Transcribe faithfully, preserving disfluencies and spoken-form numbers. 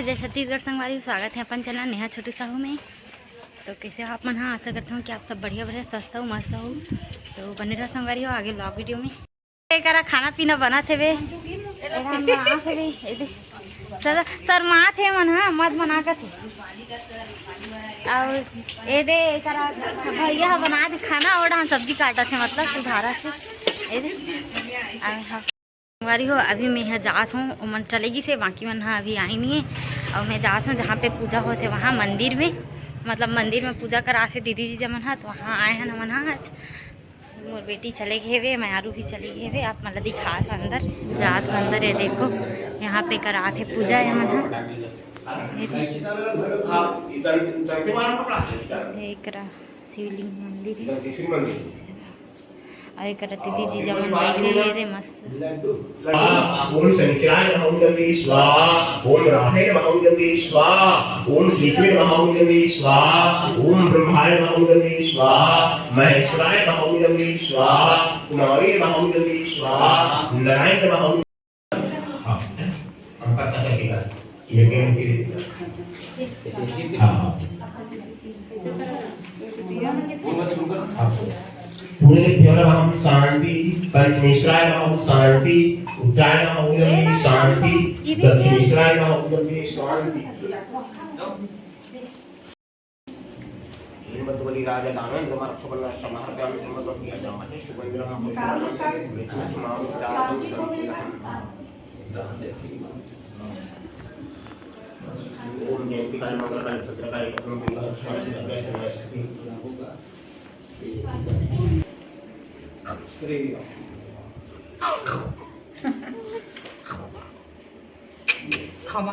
जय छत्तीसगढ़ संगवारी हो, स्वागत है अपन चैनल नेहा छोटू साहू में। तो कैसे हो आप मन? हाँ, आशा करता हूँ कि आप सब बढ़िया बढ़िया स्वस्थ हो, मस्त हो। तो बने रहो संगवारी हो आगे vlog video में। एकरा खाना पीना बनत हेवे, एकरा बनात हेवे, ए दे। सर, शर्मात हे मन, हाँ, मत बना कथे। अउ ए दे, एकरा भैया ह बना दे खाना, अउ हम सब्जी काटत हे, मतलब सुधारत हे। ए दे। अउ हम संगवारी हो, अभी मैं यहाँ जात हूँ, ओमन चले गिस हे, बाकी मन ह अभी आए नहीं है। और मैं जात हूँ जहाँ पे पूजा होत हे वहाँ मंदिर में, मतलब मंदिर में पूजा करात हे दीदी जीजा मन ह, तो वहाँ आए हैं हमन ह आज। मोर बेटी चले गए हवे, मैं आरू भी चले गए हवे। आप मन ला दिखात हूँ अंदर, जात हूँ अंदर। ये देखो, यहाँ पे करात हे पूजा, ये मन ह। ये दे-, देख रहा शिवलिंग मंदिर है। अउ एकरा दीदी जीजा मन बैठे हे, ये दे मस्त। ओम शनिचराय नमः, ओम रवि स्वाहा, ओम राहे नमः, ओम रवि स्वाहा, ओम केतवे नमः, ओम रवि स्वाहा, ओम ब्रह्माय नमः, ओम रवि स्वाहा, महेश्वराय नमः, ओम रवि स्वाहा, कुमारी नमः, ओम रवि स्वाहा, नारायण नमः, ओम हाँ, हम पता चलेगा। ये गेम के लिए। हाँ, हाँ। हाँ। पूरे प्यारा हम शांति, पंचमेश्वराय हम शांति, उच्चाय हम शांति, दक्षिणेश्वराय हम शांति। श्रीमद्वली राजा दानवेंद्र मार्ग सुवर्ण समाहर ग्राम श्रीमद्वती अजामहे सुगंधरा पुष्पम विष्णु समाम दानम संकुलम। ओम जयंती काली मंगल काली भद्र काली कखनो मंगल स्वामी अभ्यस नमस्ते। श्री खावा।